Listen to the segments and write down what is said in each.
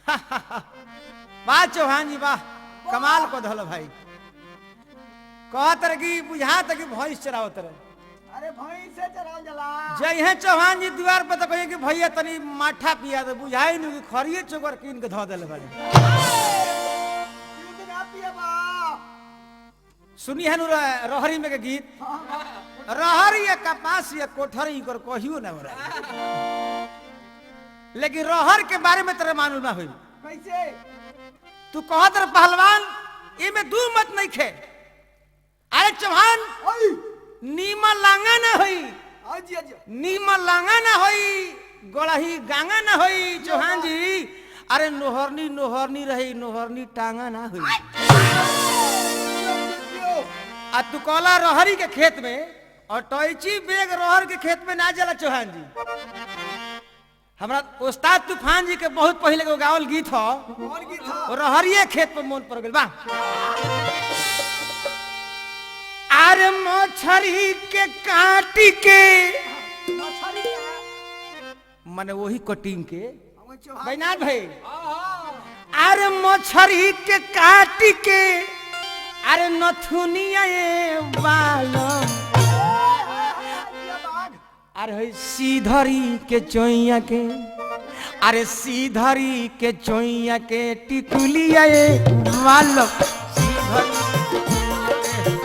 वाह चौहान जी वाह, कमाल को धल भाई। कहत रहे कि बुझात कि भैंस चरावत रहे। अरे भैंस से चरावल जाला। जइहे चौहान जी द्वार पर तो कहिए कि भैया तनी माठा पिया दे, बुझाई नहीं कि खरिए चोकर कीन के धो देले बाड़े। दूध ना पियबा। सुनी है नु रहरी में के गीत, रहरी या कपास या कोठरी कर कहियो ना हो रहा, लेकिन रहर के बारे में तेरा मालूम ना हुई। कैसे? तू कहत रह पहलवान, एमे दू मत नहीं खे। अरे चौहान, ओई नीमा लांगा ना होई। हां जी, हां जी। नीमा लांगा ना होई, गोड़ही गांगा ना होई चौहान जी। अरे नोहरनी नोहरनी रही, नोहरनी टांगा ना होई। आ तू कहला रहरी के खेत में, और टैची बेग रहर के खेत में ना जाला चौहान जी। हमरा उस्ताद तूफान जी के बहुत पहले के गावल गीत हो। कौन गीत था? रहरिये खेत पर मन पड़ गइल बा। अरे मछरी के काटी के, मछली के माने वही कटिंग के हम चौहान। बैनाथ भाई। अरे मछरी के काटी के, अरे नथुनिया ए बालम। जिया बाघ। अरे हई सीधरी के चोइया के, अरे सीधरी के चोइया के टिकुलिया ए बालम। सीधरी के चोइया के।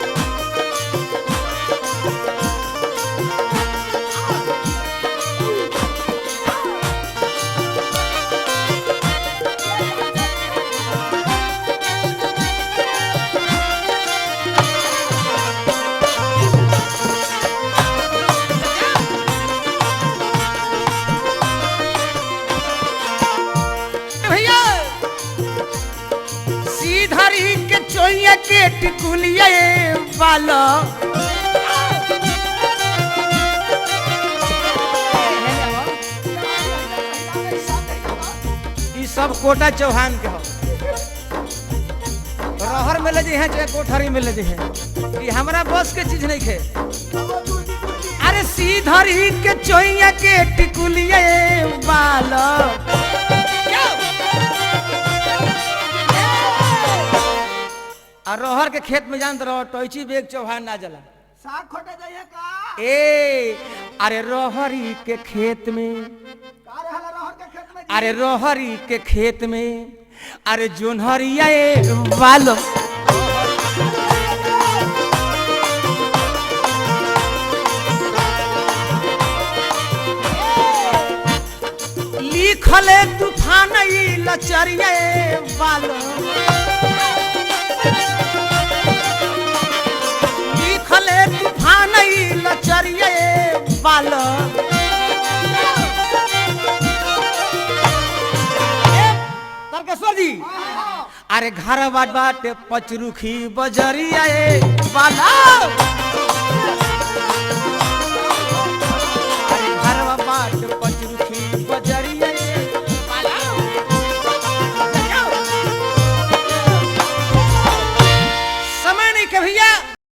भैया सीधरी के चोइया के टिकुलिया ए बालम। ई सब कोटा चौहान के हो। रहर में ले जइहे चाहे कोठरी में ले जइहे, ई हमरा बस के चीज नहीं खे। अरे सीधरी के चोइया के टिकुलिया ए बालम। आ रहर के खेत में जानत रहो टैची बेग चौहान ना जला। साग खोटे जाइए का? ए अरे रहरी के खेत में, का रहला रहर के खेत में जी? अरे रहरी के खेत में, अरे जोनहरिया ए बालम। लिखले तूफान ई लचरिया ए बालम। लिखले तूफान ई लचरिया ए बालम। ए, तारकेश्वर जी, अरे घर बाटे पचरुखी बजरिया ए बालम।